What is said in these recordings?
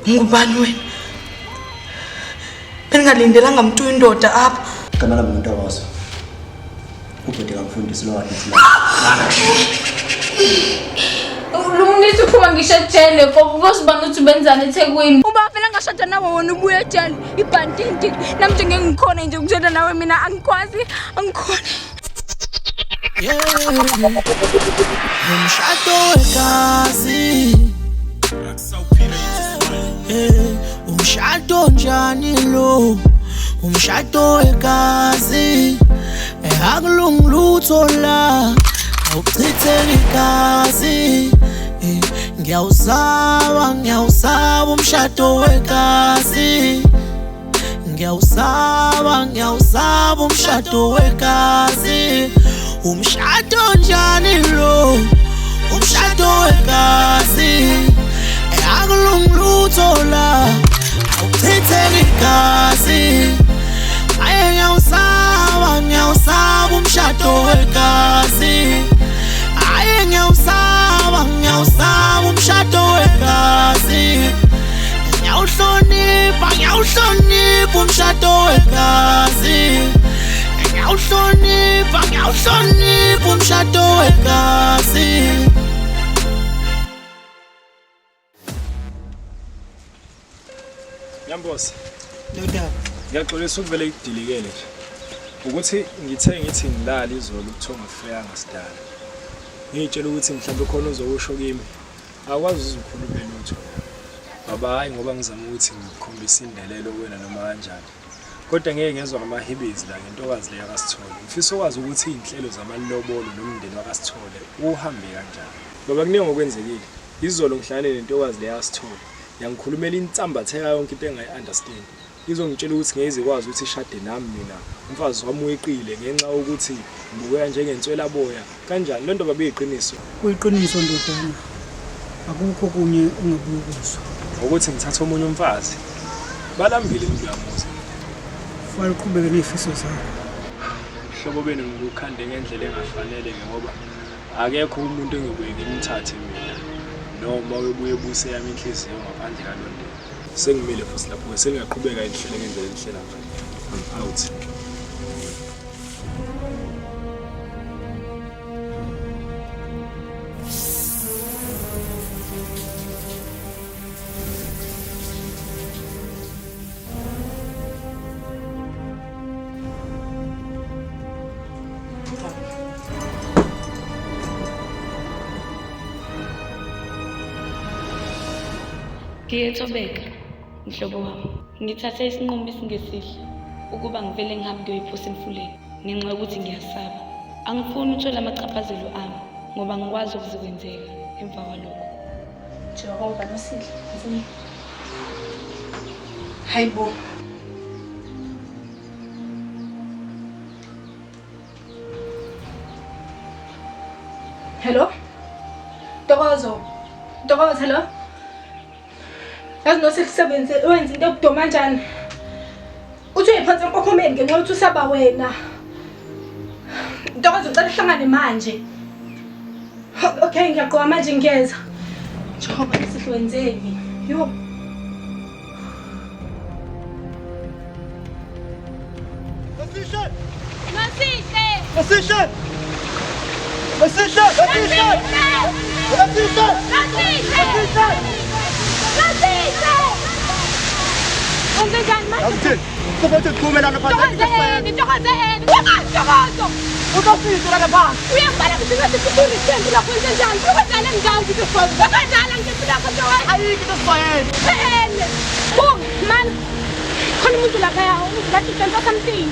Ungubani wena? Bengingalindelanga mntu indoda apha. Igama lami nguNtokozo. Ubhuti kamfundisi lo wakithi la. Lo muntu uphuma ngisho ejele kokuzibona ukuthi benzani eThekwini. Uba vele ngashada nawe wona ubuye ejele ibhantinti namanje ngeke ngikhone nje ukushada nawe mina angikwazi angikhoni. Umshado wegazi. Umshado njani lo? Umshado wegazi. Akulungi lutho la. Awuchitheki igazi. Ngiyawusaba, ngiyawusaba umshado wegazi. Ngiyawusaba, ngiyawusaba umshado wegazi. Umshado njani lo? Umshado wegazi. Akulungi lutho la. Awuchitheki igazi. Aye ngiyawusaba, ngiyawusaba umshado wegazi. Aye ngiyawusaba, ngiyawusaba umshado wegazi. Ngiyawuhlonipha, ngiyawuhlonipha umshado wegazi. Ngiyawuhlonipha, ngiyawuhlonipha umshado wegazi. Nyambosi. Ndoda. Ngiyaxolisa ukuvele ikudilikele nje. Ukuthi ngithe ngithi ngilala izolo ubuthongo afika sidala. Ngiyitshela ukuthi mhlawumbe khona uzokusho kimi. Akwazi uze ukhulume lutho. Baba hayi ngoba ngizama ukuthi ngikukhombise indelelo kuwena noma kanjani. Kodwa ngeke ngezwa ngamahibizi la ngentokazi le yakaSithole. Ngifisa ukwazi ukuthi iy'nhlelo zamalobolo nomndeni wakaSithole uhambe kanjani. Baba kuningi okwenzekile. Izolo ngihlangane nentokazi le yakaSithole. Yangikhulumela insambatheka yonke into engayi-understand. Izongitshela ukuthi ngeke izikwazi ukuthi ishade nami mina. Umfazi wami weqile ngenxa yokuthi ngibukeka njengenswelaboya. Kanjani? Lento baba iyiqiniso? Kuyiqiniso ndodana. Akukho okunye ongabuye ukuzwa. Ngokuthi ngithathe omunye umfazi. Balambile kuloya muzi. Fanele uqhubeke ney'fiso zakho. Ubuhlobo benu ngibukhande ngendlela engafanele ke ngoba akekho umuntu engiyobuye ngimthathe mina noma oyobuye ebuse eyami inhliziyo ngaphandle kaLondeka. Sengimile futhi lapho-ke seningaqhubeka nihlele ngendlela enihlela ngayo. I'm out. Ngiyethobeka, mhlobo wami. Ngithathe isinqumo esingesihle ukuba ngivele ngihambe ngiyoyiphosa emfuleni ngenxa yokuthi ngiyasaba. Angifuni uthole amachaphazelo ami ngoba ngikwazi okuzokwenzeka emva kwalokho. Jehova Nosihle, ngifuna. Hayibo. Hello? Ntokozo. Ntokozo, hello? Yazi Nosihle usebenze wenza into ekudoma kanjani? Uthi uyiphonsa empophomeni ngenxa yokuthi usaba wena. Ntokozo ngicela uhlangane manje. Okay, ngiyaqoka manje ngiyeza. Jehova Nosihle wenzeni? Yo. Nosihle! Nosihle! Nosihle! Nosihle! Nosihle! Nosihle! Nosihle! Nosihle! Wenzenjani manje? Akuthini? Kufanele kuphume lana phansi. Ntokozeni, ntokozeni. Ntokozo! Utofika lana phansi. Uyangibala ukuthi ngathi sifuna isithembu lakho wenzenjani? Ukwenzala engingazi ukuthi ukwenzala ngithembu lakho ntokozo. Ayikho into esifayele. Phele. Buka, man. Khona umuntu laphaya, ngathi udonsa something.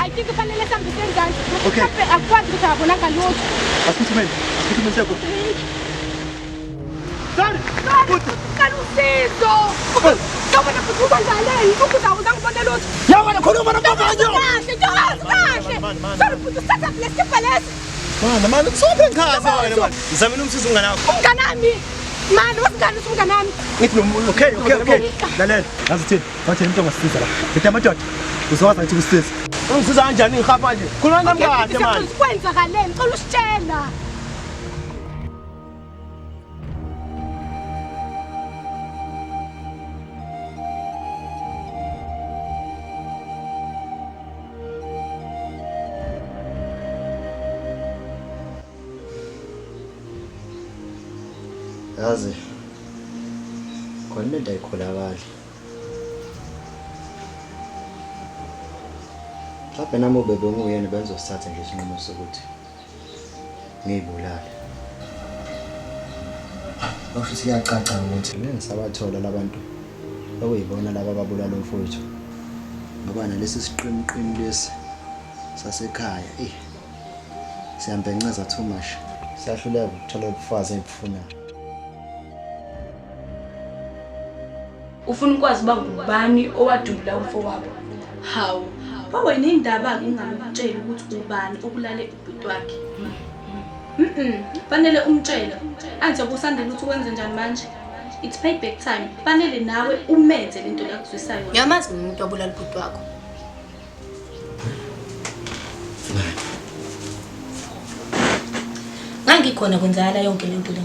I think kufanele sihambe senzani. Okay. Mhlawumbe akukwazi ukuthi akabonanga lutho. Asiphuthumeni. Asiphuthumeni siyakho. Sorry. Futhi. Cela usizo. Ngabona futhi ukwenzakaleni? Ukuthi awuzange ubone lutho. Ya wena khuluma nababa nje. Kahle, Ntokozo, kahle. Sorry futhi usithatha lesi lesi. Mana, mana, usophe ngichaze wena man. Ngizamela umsizi umngane wakho. Umnganami. Mani wasingane usumngane wami. Ngithi lo okay. Lalela. Yazi uthini? Bathi into ongasiza la. Ngithi amadoda. Uzowazi ngithi kusiza. Ungisiza kanjani ngihamba nje? Khuluma nami kahle manje. Kwenzakaleni? Cela usitshela. Yazi khona lento ayikholakali. Mhlawumbe nami ubebe nguyena benzosithatha nje isinqumo sokuthi ngiyibulale. Okusho ukuthi kuyacaca ukuthi ngeke ngisabathola labantu okuyibona laba ababulala umfowethu. Ngoba nalesi siqiniqini lesi sasekhaya, eyi siyambenceza too much. Siyahluleka ukuthola ubufazi ebufunayo. Ufuna ukwazi uba ngubani owadubula umfowabo. Hawu, wawena indaba-ke ungamtsheli ukuthi ubani obulale ubhuti wakhe. Fanele umtshele. Anze kusandela ukuthi wenze njani manje. It's payback time. Fanele nawe umenze lento lakuzwisa yona. Ngiyamazi mina umuntu wabulala ubhuti wakho. Ngangikhona kwenzakala yonke lento le.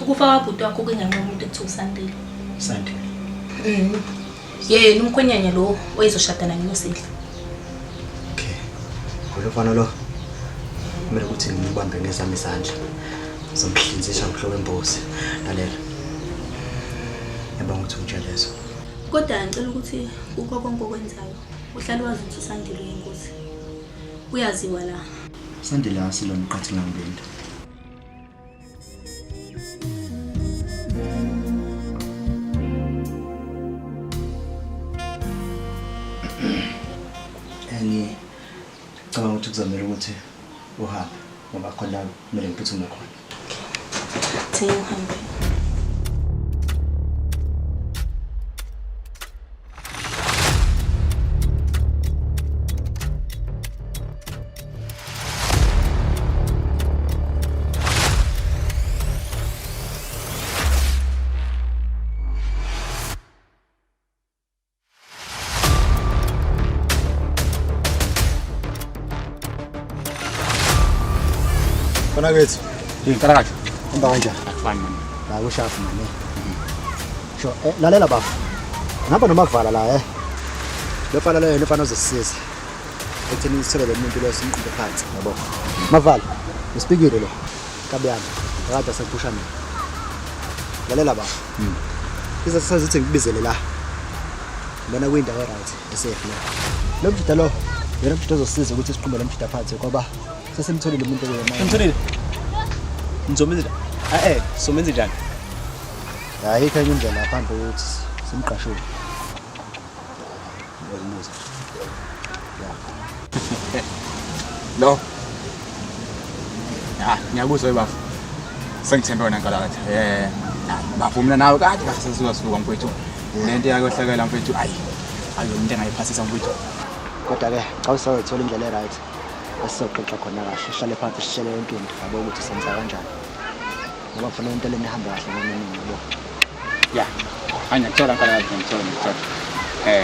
Ukufa kwabhuti wakho kungenxa yomuntu ekuthiwa uSandile. Sandile. Yena umkhwenyanya lo oyizoshada naye noSihle. Okay. Lo mfana lo kumele ukuthi ngibambe ngezami izandla. Ngizomhlinzisha ngihlobo embozi. Lalela. Ngiyabonga ukuthi ungitshele lezo. Kodwa ngicela ukuthi kukho konke okwenzayo uhlale wazi ukuthi uSandile uyingozi. Uyaziwa la. Sandile asilona iqathi langibindi. Ngicabanga ukuthi kuzomela ukuthi uhambe ngoba khona kumele ngiphuthume khona. Thina uhambe. Khona kethu. Ngikalakahle. Hamba kanjani? Akufani mani. La kushafu mani. Sho, lalela baba. Ngihamba nomavala la eh. Lo fana lo yena ufana ozosisiza. Ekutheni sithole lo muntu lo simqumbe phansi, yabo. Mavala, usipikile lo. Kabi yami. Akade asephusha mina. Lalela baba. Izathi sazithi ngikubizele la. Ngibona kuyindawo right esafe la. Lo mjida lo, yena mjida ozosisiza ukuthi siqumbe lo mjida phansi ngoba sesimtholile umuntu okuyena. Simtholile. Nizomenza somenza njani? Ayikho enye indlela phambi kokuthi simqashule. Ngiyakumuza. Lo. Ha, ngiyakuzwa bafo. Sengithembe wena nkalakatha. Bafo mina nawe kade kahle sesisuka suka mfowethu. Lento yakwehlakela mfowethu ayi. Ayo into engayiphasisa mfowethu. Kodwa ke xa usazothola indlela e-right esizoxoxa khona kahle, sihlale phansi sihlele yonke into yabo ukuthi senza kanjani. Ngoba kufanele into lena ihambe kahle ngobuningi yabo. Ya. Hayi ngiyakuthola nkalakatha ngiyakuthola.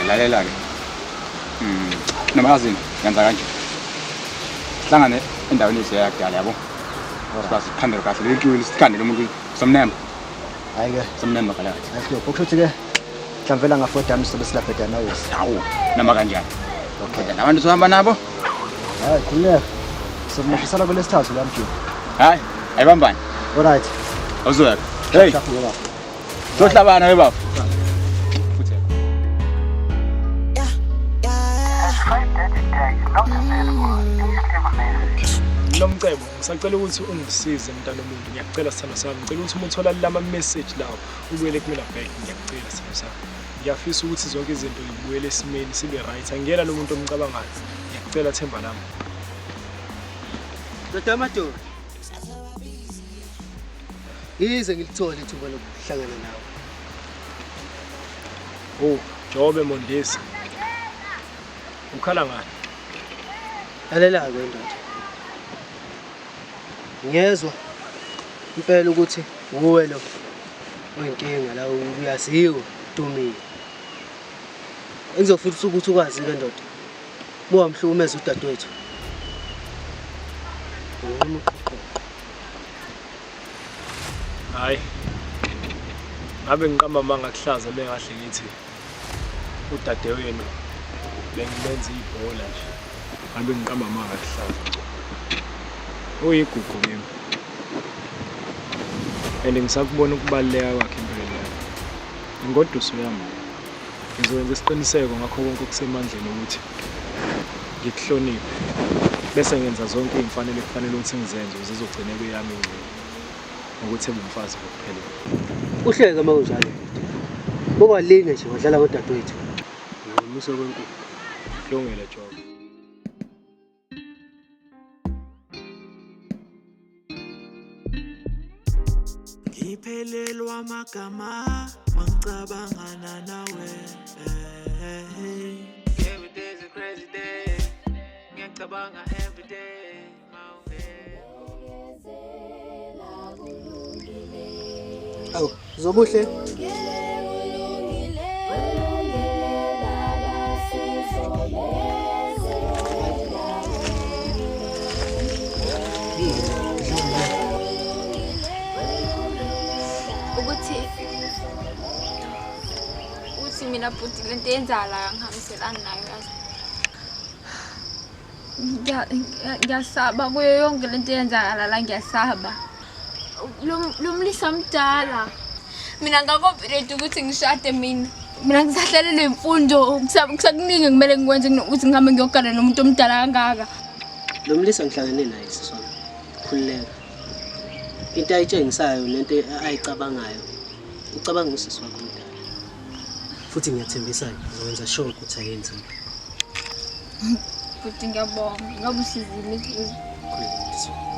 Lalela ke. Noma yazini ngenza kanje. Sihlangane endaweni yethu yakudala yabo. Sikwazi ukukhandela kahle leli kiwi sikhandele umuntu somnemba. Hayi ke. Somnemba kalakatha. Asilokho kusho ukuthi ke mhlawumbe la nga-4 dami sobe silapha eDanawis. Hawu, noma kanjani. Okay. Nabantu sohamba nabo? Hayi khululeka. Sokumashisana kwelesithathu la mjini. Hayi, ayibambani. Alright. Awuzoyaka. Hey. Sohlabana we baba. Lomcebo, ngisacela ukuthi ungisize mntana omuntu. Ngiyakucela sithando sami. Ngicela ukuthi uma uthola lama message lawo ubuyele kumina back. Ngiyakucela sithando sami. Ngiyafisa ukuthi zonke izinto zibuyele esimeni sibe right. Angiyena lo muntu omcabangayo. Ngiyakucela themba lami. Ndoda madoda. Yize ngilithole ithuba lokuhlangana nawe. Oh, Jobe Mondesi. Ukhala ngani? Lalela-ke ndoda. Ngiyezwa impela ukuthi wuwe lo Oyinkinga la uyaziwa dumile. Engizofisa ukuthi ukwazi ke ndoda. Buwamhlukumeza udadewethu. Unquma uqoqo. Hayi. Ngabe ngiqamba manga kuhlaza bengahle ngithi udadewenu bengimenza ibhola nje. Ngabe ngiqamba manga kuhlaza. Uyigugu kimi. And ngisakubona ukubaluleka kwakhe empilweni yami. Ingoduso yami. Ngizokwenza isiqiniseko ngakho konke okusemandleni ukuthi ngikuhloniphe. Bese ngenza zonke iy'mfanelo ekufanele ukuthi ngizenze ukuze izogcina kuyami ingxenye. Ngokuthi ebe umfazi ngokuphelele. Uhleke uma kunjalo. Bokwalinge nje wadlala ngodadewethu. Ngomuso kwenkukhu. Kulungile Jobe. Ngiphelelwa amagama mangicabangana nawe. Every day's a crazy day. Ngiyacabanga every day. Awu, Zobuhle. Ukuthi mina bhuti lento eyenzakalayo angihambiselani nayo yazi. Ngiyasaba kuyo yonke lento eyenzakala la ngiyasaba. Lo mlisa mdala. Mina ngakopheleti ukuthi ngishade mina. Mina ngisahlalelwe imfundo, kusakuningi kumele ngikwenze kunokuthi ngihambe ngiyogana nomuntu omdala kangaka. Lo mlisa ngihlangene naye sisi wami. Khululeka. Into ayitshengisayo nento ayicabangayo. Ucabanga usisi wakho omdala. Futhi ngiyathembisa ngizokwenza sure ukuthi ayenziwe. Futhi ngiyabonga, ngabe usizile. Khululeka sisi wami.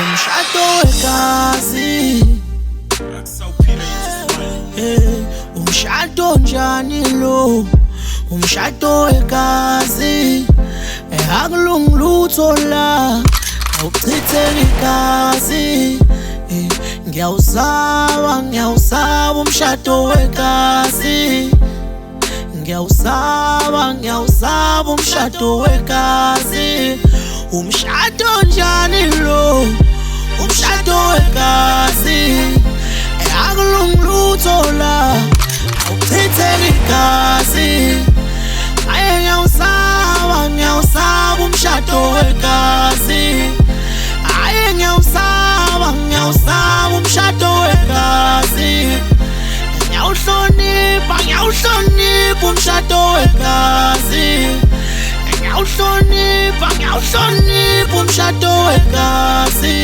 Umshado wegazi, umshado njani lo? Umshado wegazi, akulungi lutho la, awuchitheki igazi. Ngiyawusaba, ngiyawusaba umshado wegazi. Ngiyawusaba, ngiyawusaba umshado wegazi. Umshado njani lo? Umshado wegazi, akulungi lutho la, awuchitheki igazi. Aye ngiyawusaba, ngiyawusaba umshado wegazi. Aye ngiyawusaba, ngiyawusaba umshado wegazi. Ngiyawuhlonipha, ngiyawuhlonipha umshado wegazi. Ngiyawuhlonipha, ngiyawuhlonipha umshado wegazi.